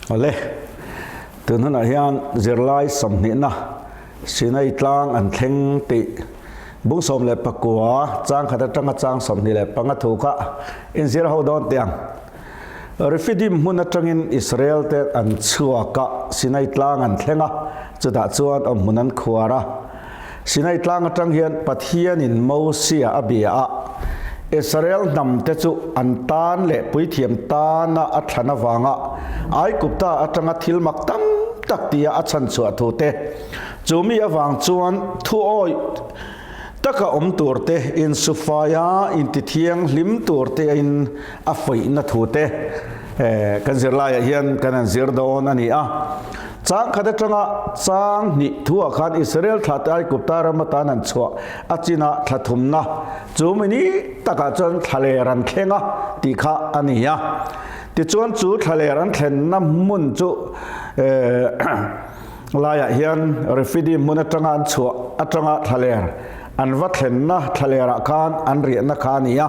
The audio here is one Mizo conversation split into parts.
Awle, tun hunah hian zirlai sawmhnihna Sinai tlang an thleng tih bung 19 chang khat atanga chang 25 thu kha inzir ho dawn teh ang. Refidim hmun atangin Israel te an chhuak a, Sinai tlang an thleng a, chutah chuan awmhmun an khuar a. Sinai tlang atang hian Pathianin Mosia a bia a, Israel hnam te chu an tan leh puithiam tana a thlan avanga Aigupta atanga thil mak tam tak tia a chhanchhuah thu te, chu mi avang chuan thuawi taka awm tur te, insufaia intithianghlim tur tein a fuihna thu te kan zirlaiah hian kan han zir dawn a ni a. Chang khat atanga chang hnih thuah khan Israel thla te Aigupta ram atan an chhuah a chinah thla thumna chu mi ni takah chuan thlaler an thleng a tih kha a ni a. Tichuan chu thlaler an thlenna hmun chu laiah hian Refidim hmun atanga an chhuah atanga thlaler an va thlenna thlalerah khan an riahna kha a ni a.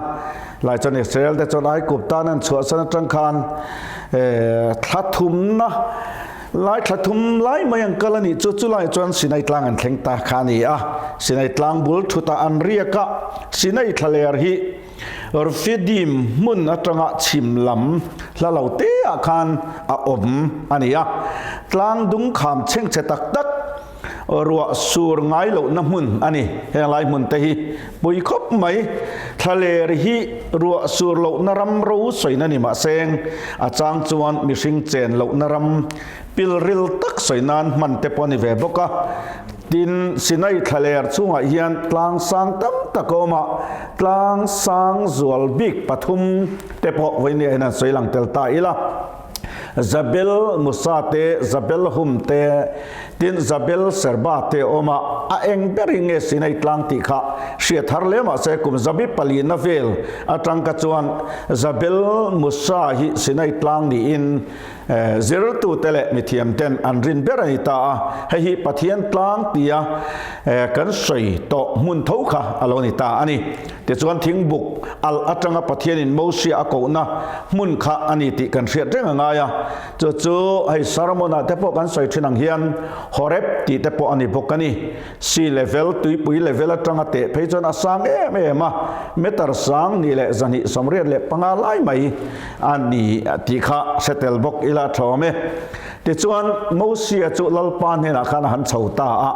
Lai chuan Israel te chuan Aigupta an chhuahsan atang khan thla thumna lai thla thum lai mai an kal a nih chu chulai chuan Sinai tlang an thleng ta kha a ni a. Sinai tlang bul thutah an riak a, Sinai thlaler hi Refidim hmun atanga chhim lam hla lo te ah khan a awm a ni a. Tlang dung kham chhengchhe tak tak Ruah sur ngai lohna hmun a ni. Heng lai hmun te hi pui khawp mai. Thlaler hi ruah sur lohna ram ro sawina ni mahseng a chang chuan mihring chen lohna ram pilril tak sawi nan hman te pawh a ni ve bawk a. Tin, Sinai thlaler chungah hian tlang sang tam tak a awm a, tlang sang zual bik pathum te pawh vawinia hian an sawi lang tel ta ila. Zabel Musa te, Zabel Hum te, tin Zabel Serba te awm a, a eng ber hi nge Sinai tlang tih kha hriat har hle mahse kum zabi palina vel atang kha chuan Zabel Musa hi Sinai tlang niin zirtute leh mithiam ten an rin ber a ni ta a, hei hi Pathian tlang tia kan sawi tawh hmun tho kha a lo ni ta a ni. Tichuan thingbuk alh atanga Pathianin Mosia a kohna hmun kha a ni tih kan hriat reng a ngai a. Chu chu hei sermon-ah te pawh kan sawi thin ang hian Horeb tih te pawh a ni bawk a ni. Sea level, tuipui level atanga teh phei chuan a sang em em a, meter sang nih leh 285 lai mai a ni tih kha hre tel bawk ila a tha awm e. Tichuan Mosia chu Lalpa hnenah khan a han chho ta a.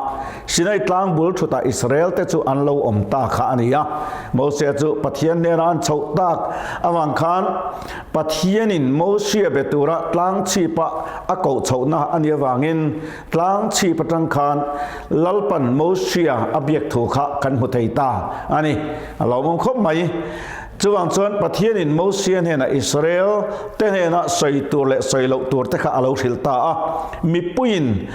Sinai tlang bul thutah Israel te chu an lo awm ta kha a ni a. Mosia chu Pathian hnenah an chhoh tak avang khan Pathianin Mosia be tura tlang chhipa a koh chhohna a nih avangin tlang chhip atang khan Lalpan Mosia a biak thu kha kan hmu thei ta a ni. A lawmawm khawp mai. Chuvang chuan Pathianin Mosia hnenah Israel te hnenah sawi tur leh sawi loh tur te kha a lo hrilh ta a. Mipuiin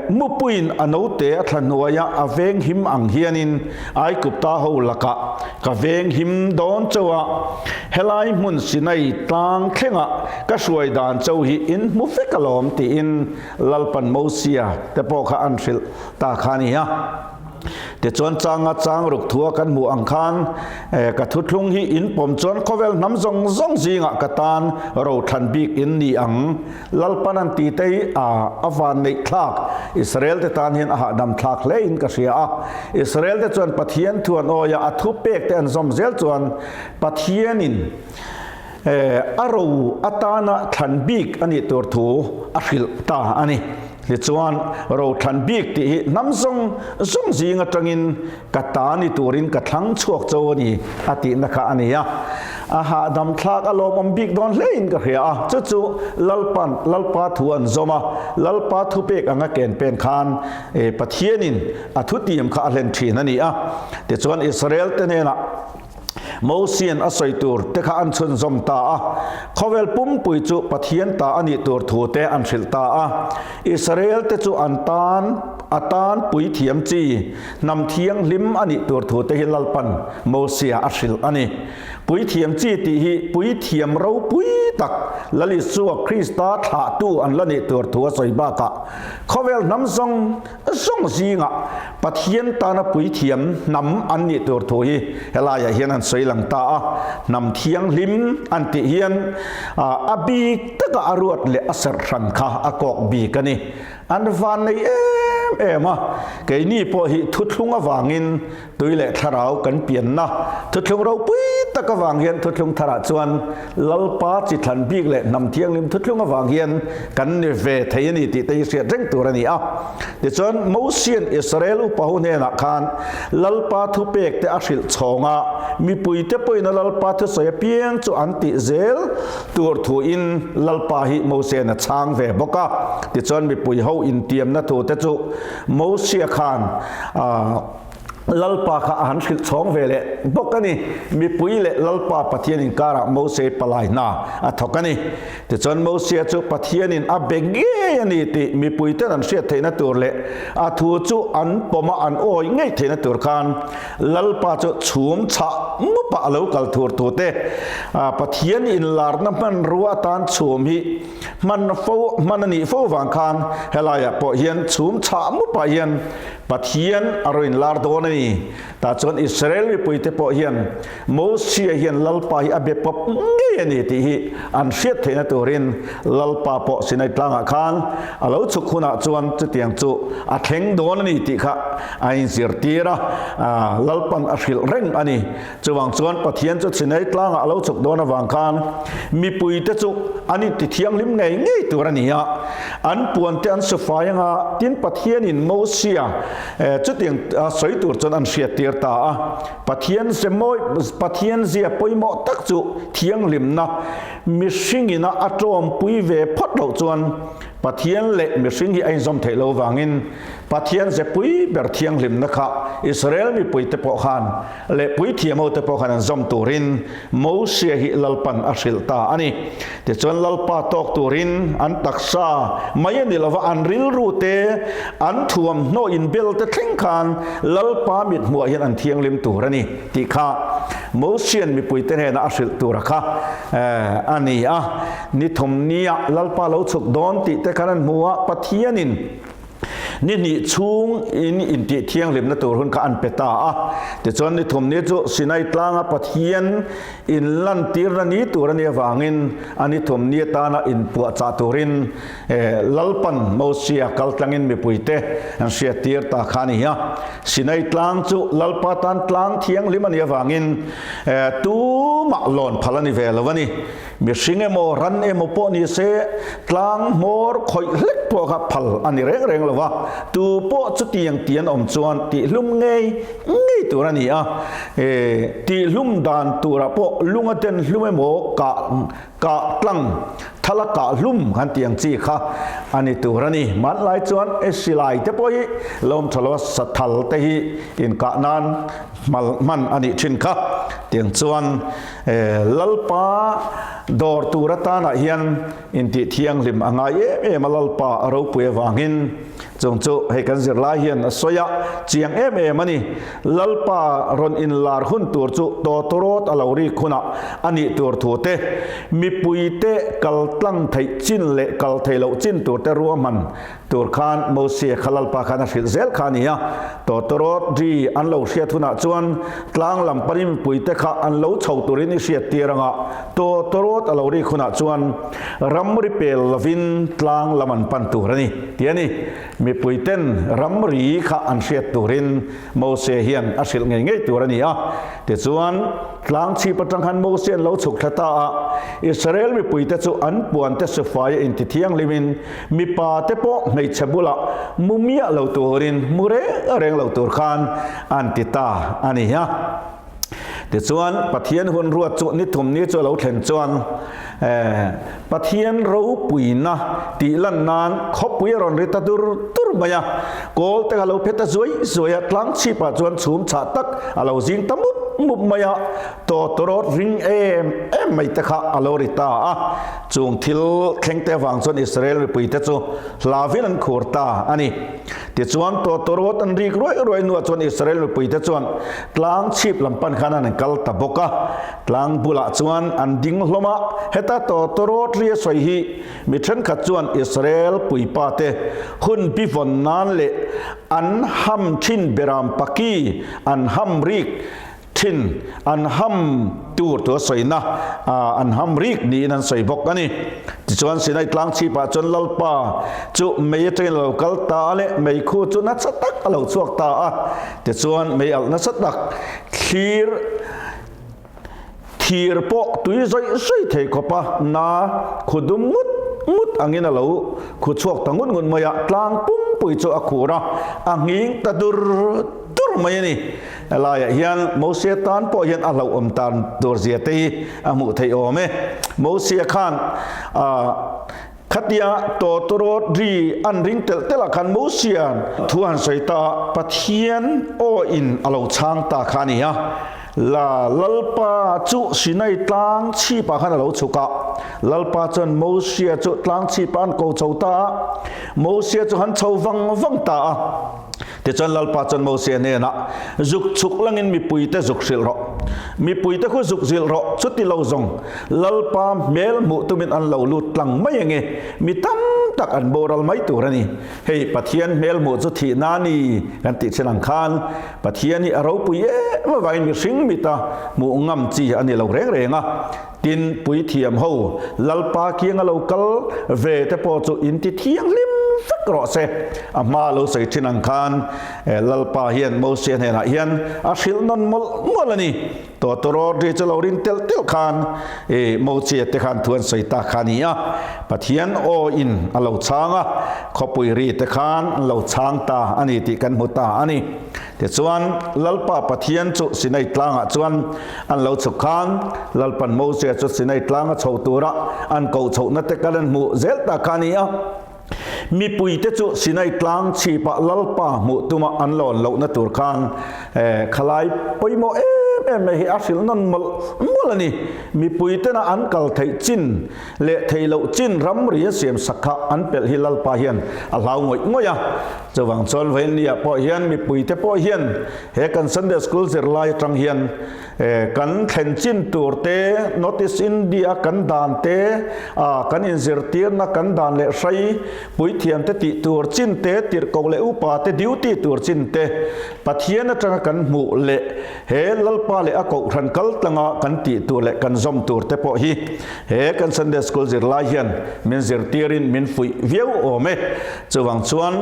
Mupuiin a note a thla hnuaia a veng him ang hianin Aigupta ho lakah ka veng him dawn chauh a, helai hmun Sinai tlang thlengah ka hruai dan chauh hi in hmu vek alawm tiin Lalpan Mosia te pawh kha an hrilh ta kha a ni a. Tichuan changa chang ruk thua kan hmuh ang khan ka thuthlung hi in pawm chuan khawvel hnam zawng zawng zingah ka tan rothlan bik in ni ang. Lalpan an ti te hi a a van neih thlak. Israel te tan hian a hahdam thlak hle in ka hria a. Israel te chuan Pathian thu an awi a, a thu pek te an zawm zel chuan Pathianin a ro atana thlan bik a nih tur thu a hrilh ta a ni. Tichuan, ro thlan bik tih hi hnam zawng zawng zing atangin ka ta ni turin ka thlang chhuak cho a ni a tihna kha a ni a. A hahdam thlak a lawmawm bik dawn hlein ka hria a, chu chu Lalpan Lalpa thu an zawm a, Lalpa thupek anga ken pen khan Pathianin a thutiam kha a hlen thin a ni a. Tichuan Israel te hnenah Mosian a sawi tur te kha an chhunzawm ta a, khawvel pumpui chu Pathian ta a nih tur thu te an hrilh ta a. Israel te chu an tan a tan puithiam chi, hnam thianghlim a nih tur thu te hi Lalpan Mosia a hrilh a ni. Puithiam chi tih hi puithiam ropui tak Lal Isua Krista thlahtu an la nih tur thu a sawi bakah khawvel hnam zawng zawng zingah Pathian tana puithiam hnam an nih tur thu hi helaiah hian an sawi lang ta a. Hnam thianghlim an tih hian a bik taka a ruat leh a serh hran kha a kawk bik a ni. An van nei em em a, keini pawh hi thuthlung avangin Tui leh thlarau kan pianna thuthlung ropui tak avang hian thuthlung tharah chuan Lalpa chi thlan bik leh hnam thianghlim thuthlung avang hian kan ni ve thei a ni tih te hi hriat reng tur a ni a. Tichuan Mosian Israel upa ho hnenah khan Lalpa thupek te a hrilh chhawng a, mipuite pawhin a Lalpa thusawi apiang chu an tih zel tur thuin Lalpa hi Mosian a chhang ve bawk a. Tichuan mipui ho intiamna thu te chu Mosia khan Lalpa kha a han hrilh chhawng ve leh bawk a ni. Mipui leh Lalpa Pathian inkarah Mose palai hna a thawk a ni. Tichuan Mosia chu Pathianin a be ngei a ni tih mipuiten an hriat theihna tur leh a thu chu an pawm a an awi ngei theihna tur khan Lalpa chu chhum chhah mupah a lo kal thur thu te Pathian inlarna hmanrua atan chhum hi Hman fo, hman a nih fo vang khan helaiah pawh hian chhum chhah mupah hian Pathian a rawn inlar dawn a ni. Tah chuan Israel mipuite pawh hian Mosia hian Lalpa hi a be pawp ngei a ni tih hi an hriat theihna turin Lalpa pawh Sinai tlangah khan a lo chhuk hunah chuan chutiang chu a thleng dawn a ni tih kha a inzirtir a, Lalpan a hrilh reng a ni. Chuvang chuan Pathian chu Sinai tlangah a lo chhuk dawn avang khan mipuite chu an inti thianghlim ngei ngei tur a ni a, an puante an su fai anga, tin Pathianin Mosia chutiang sawi tur chuan an hriattir ta a. Pathian ze mawi, Pathian zia pawimawh tak chu thianghlimna mihringina a tawmpui ve phawt loh chuan Pathian leh mihring hi a inzawm theih lo vangin Pathian ze pui ber thianghlimna kha Israel mipuite pawh khan leh puithiam hote pawh khan an zawm turin Mosia hi Lalpan a hrilh ta a ni. Tichuan Lalpa tawk turin an taksa mai a ni lova an rilru te, an thuamhnaw inbel te thleng khan Lalpa mithmuah hian an thianghlim tur a ni tih kha Mosian mipuite hnenah a hrilh tura kha a ni a. Ni thawmnia Lalpa lo chhuk dawn tih te khan an hmu a, Pathianin Ni hnih chhung in intih thianghlimna tur hun kha an pe ta a. Tichuan ni thum ni chu Sinai tlanga Pathian in lantirna ni tur a nih avangin a ni thum ni atana inpuahchah turin Lalpan Mosia kaltlangin mipuite an hriattir ta kha a ni a. Sinai tlang chu Lalpa tan tlang thianghlim a nih avangin tumah lawn phal a ni ve lo a ni. Mihring emaw, ran emaw pawh ni se, tlang hmawr khawih hlek pawh kha phal a ni reng reng lo va, tu pawh chutiang ti an awm chuan tihhlum ngei ngei tur a ni a. E, tihhlum dan turah pawh lunga den hlum emaw, kah, kah tlang, thala kah hlum kan tih ang chi kha a ni tur a ni. Hmanlai chuan e silai te pawh hi lawm tha lo a, sathal te hi inkah nan hman a nih thin kha. Tiang chuan Lalpa dawr tur atanah hian intih thianghlim a ngai em em a, Lalpa a ropui avangin chung chu hei kan zirlai hian a sawi a chiang em em a ni. Lalpa rawn inlar hun tur chu tawtawrawt a lo rik hunah a nih tur thu te, mipuite kal tlang theih chin leh kal theih loh chin tur te ruahman Tur khan Mosia kha Lalpa khan a hrilh zel kha a ni a, tawtawrawt ri an lo hriat hunah chuan tlang lam panin mipuite kha an lo chho turin i hriat tir anga, tawtawrawt a lo rik hunah chuan ramri pel lovin tlang lam an pan tur a ni, ti a ni. Mipuiten ramri kha an hriat turin Mosia hian a hrilh ngei ngei tur a ni a. Tichuan, tlang chhip atang khan Mosia an lo chhuk thla ta a, Israel mipuite chu an puante sufaia intithianghlimin Mipa te pawh hmeichhe bulah mu miah lo turin mu reng reng lo tur khan an ti ta a ni a. Tichuan, Pathian hun ruat chu ni thum ni chu a lo thlen chuan Pathian ropuina tih lan nan khawpui a rawn ri ta dur dur mai a. Kawl te kha lo phe ta zuai zuai a, tlang chhipah chuan chhum chhah tak a lo zing ta mup. mup mup mai a, tawtawrawt ring em em mai te kha a lo ri ta a. Chung thil thleng te avang chuan Israel mipuite chu hlavin an khur ta a ni. Tichuan, tawtawrawt an rik ruai ruai hnuah chuan Israel mipuite chuan tlang chhip lam pan khan an kal ta bawk a. Tlang bulah chuan an ding hlawm a, heta tawtawrawt ria sawi hi Mi thenkhat chuan Israel puipate hun pi vawn nan leh an ham thin beram paki an ham rik thin an ham tur tua sawina an ham rik niin an sawi bawk a ni. Tichuan Sinai tlang chhipah chuan Lalpa chu mei atangin a lo kal ta a leh mei khu chu nasa tak a lo chhuak ta a, tichuan mei alh nasa tak thlir Thir pawh tui zawih zawih thei khawp a, na khu dum ngut ngut angin a lo khu chhuak ta ngut ngut mai a, tlang pumpui chu a khur a, a nghing ta dur dur mai a ni. Helaiah hian Mosia tan pawh hian a hlauhawm tan tur zia te hi a hmuh theih awm e. Mosia khan ah Khatia tawtawrawt ri an ring telh telh ah khan Mosia'n thu han sawi ta a, Pathian aw in a lo chhang ta kha a ni a. La Lalpa chu Sinai tlang chhip ah khan a lo chhuk a, Lalpa chuan Mosia chu tlang chhip ah an ko chho ta a, Mosia chu han chho vang vang ta a. Tichuan Lalpa chuan Mosia hnenah, Zuk chhuk langin mipuite zuk hrilh rawh. Mipuite khu zuk zilh rawh, chuti lo zawng Lalpa hmel hmuh tumin an lo lut tlang mai ange, mi tam tak an boral mai tur a ni. Hei Pathian hmel hmuh chu thihna a ni kan tih thin ang khan Pathian hi a ropui em avangin mihring mita hmuh ngam chi a ni lo reng reng a. Tin, puithiam ho Lalpa kianga lo kal ve te pawh chu in ti thianghlim vek rawh se. A hma lo sawi thin ang khan Lalpa hian Mosia hnenah hian a hrilh nawn mawlh mawlh a ni. Tawtawrawt ri chu lo rin telh telh khan Mosia te khan thu an sawi ta kha a ni a. Pathian aw in a lo chhang a, khawpui ri te khan an lo chhang ta a ni tih kan hmu ta a ni. Tichuan, Lalpa Pathian chu Sinai tlangah chuan an lo chhuk khan, Lalpan Mosia chu Sinai tlanga chho tura an koh chhohna te kal an hmuh zel ta kha a ni a. Mipuite chu Sinai tlang chhipah Lalpa hmuh tuma an lawn lohna tur khan khalai pawimawh em em mai hi a hrilh nawn mawlh mawlh a ni. Mipuitena an kal theih chin leh theih loh chin ramri a siam sak kha an pelh hi Lalpa hian a hlau ngawih ngawih a. Chuvang chuan vawiinniah pawh hian mipuite pawh hian he kan Sunday School zirlai atang hian kan thlen chin tur te, Notice India kan dan te, kan inzirtirna kan dan leh hrai puithiam te tih tur chin te, tirhkoh leh upa te duty tur chin te, Pathian atanga kan hmuh leh he Lalpa leh a kohhran kal tlanga kan tih tur leh kan zawm tur te pawh hi He kan Sunday School zirlai hian min zirtirin min fuih viau awm e. Chuvang chuan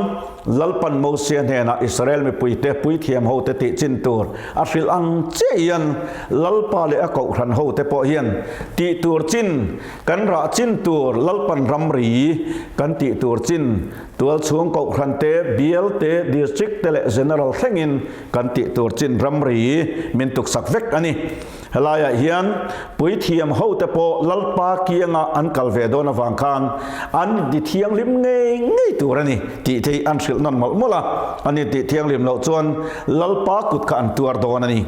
Lalpan Mosia hnenah Israel mipuite puithiam hote tih chin tur a hrilh ang chiah hian Lalpa leh a kohhran hote pawh hian tih tur chin, kan rah chin tur Lalpan ramri kan tih tur chin, tualchhung kohhran te, bial te, district te leh general thlengin kan tih tur chin ramri min tuksak vek a ni. Helaiah hian puithiam hote pawh Lalpa kianga an kal ve dawn avang khan an inti thianghlim ngei ngei tur a ni tih te hi an hrilh nawn mawlh mawlh a, an intih thianghlim loh chuan Lalpa kut kha an tuar dawn a ni.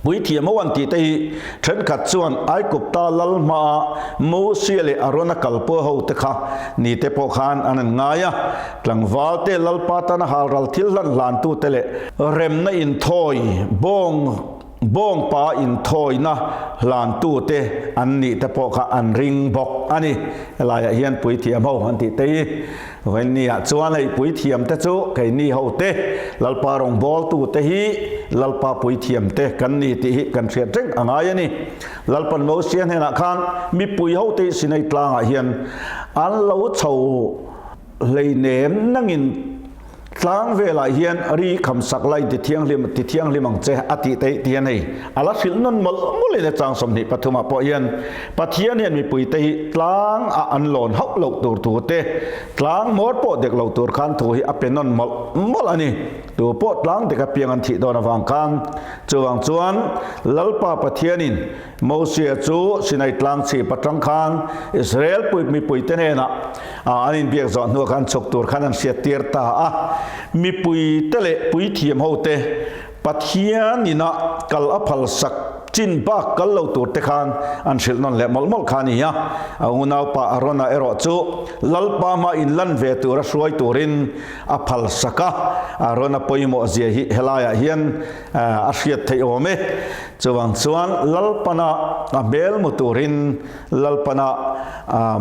Puithiam ho an tih te hi thenkhat chuan Aikupta lal hmaa Mosia leh Arona kalpua hote kha ni te pawh khan an an ngai a, tlangvalte Lalpa tana halral thil hlan hlantute leh remna inthawi bawng Bawngpa inthawina hlantute an nih te pawh kha an ring bawk a ni. Helaiah hian puithiam ho an tih te hi Vawinia chuan hei puithiam te chu keini ho te, Lalpa rawngbawltu te hi Lalpa puithiam te kan ni tih hi kan hriat reng a ngai a ni. Lalpan Mosia hnenah khan mipui ho te hi Sinai tlangah hian an lo chho hleinem nangin Tlang velah hian ri kham sak lai ti thianghlim ti thianghlim ang che a tih te ti hian hei a la hrilh nawn mawlh mawlh in a chang 23 ah pawh hian Pathian hian mipui te hi tlang ah an lawn hauh loh tur thu te tlang hmawr pawh dek lo tur khan thu hi a pe nawn mawlh mawlh a ni. Tu pawh tlang dek apiang an thih dawn avang khan chuvang chuan Lalpa Pathianin Mosia chu Sinai tlang chhip atang khan Israel pui mipuite hnenah an inbiak zawh hnuah khan chhuk tur khan an hriattir ta a. Mipuite leh puithiam hote Pathian ina kal a phal sak chin bak kal lo tur te khan an hrilh nawn leh mawlh mawlh kha a ni a. A unaupa Arona erawh chu Lalpa hma inlan ve tura hruai turin a phal sak a. Arona pawimawh zia hi helaiah hian a hriat theih awm e. Chuvang chuan Lalpana a hmel hmu turin Lalpana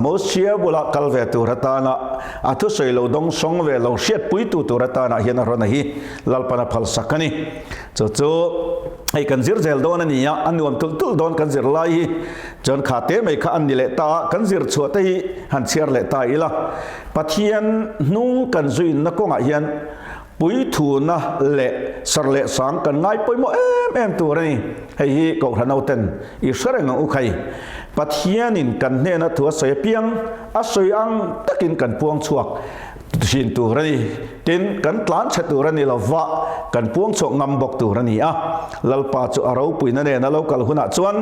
Mosia bula kal ve tur atana a thusawi lo dawng sawng ve lo hriatpuitu tur atana hian Arona hi Lalpana phalsak a ni. Chu chu hei kan zir zel dawn a ni a, a nuam tulh tulh dawn kan zir lai hi. Chuan kha te mai kha an ni leh ta a, kan zir chhuah te hi han chhiar leh ta ila. Pathian hnung kan zuinna kawngah hian puithuna leh sar leh sang kan ngai pawimawh em em tur a ni. Hei hi Kohhran hoten i hre reng ang u khai. Pathianin kan hnena thu a sawi apiang a sawi ang takin kan puang chhuak thin tur a ni. Tin, kan tlan chhe tur a ni lo va, kan puang chhuak ngam bawk tur a ni a. Lalpa chu a ropuina nen a lo kal hunah chuan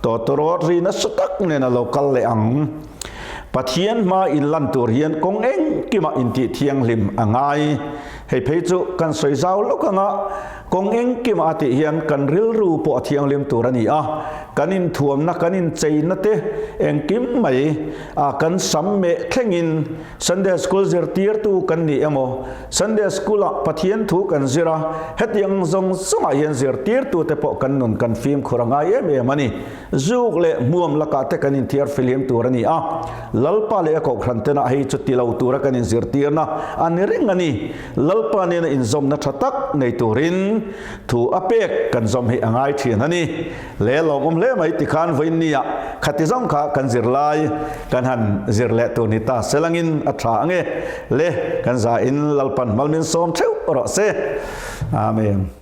tawtawrawt ri nasa tak nen a lo kal leh ang. Pathian hma inlan tur hian kawng engkimah intih thianghlim a ngai. Hei phei chu kan sawi zau lawk anga kawng engkimah a tih hian kan rilru pawh a thianghlim tur a ni a. Kan inthuamna, kan incheina te engkim mai a kan sam meh thlengin Sunday School zirtirtu kan ni emaw, Sunday School-ah Pathian thu kan zir a, hetiang zawng zawngah hian zirtirtute pawh kan nun kan fimkhur a ngai em em a ni. Zuk leh hmuam lakah te kan inthiar fihlim tur a ni a, Lalpa leh a kohhran tenah hei chu ti lo tura kan inzirtirna a ni reng a ni. Lalpa nena inzawmna tha tak nei turin thu a pek kan zawm hi a ngai thin a ni. Le lawmawm hle mai tikhan vawiinnia khati zawng kha kan zir lai kan han zir leh tur ni ta selangin a tha ange. Le kan zain Lalpan hmalmin sawm theuh rawh se. Amen.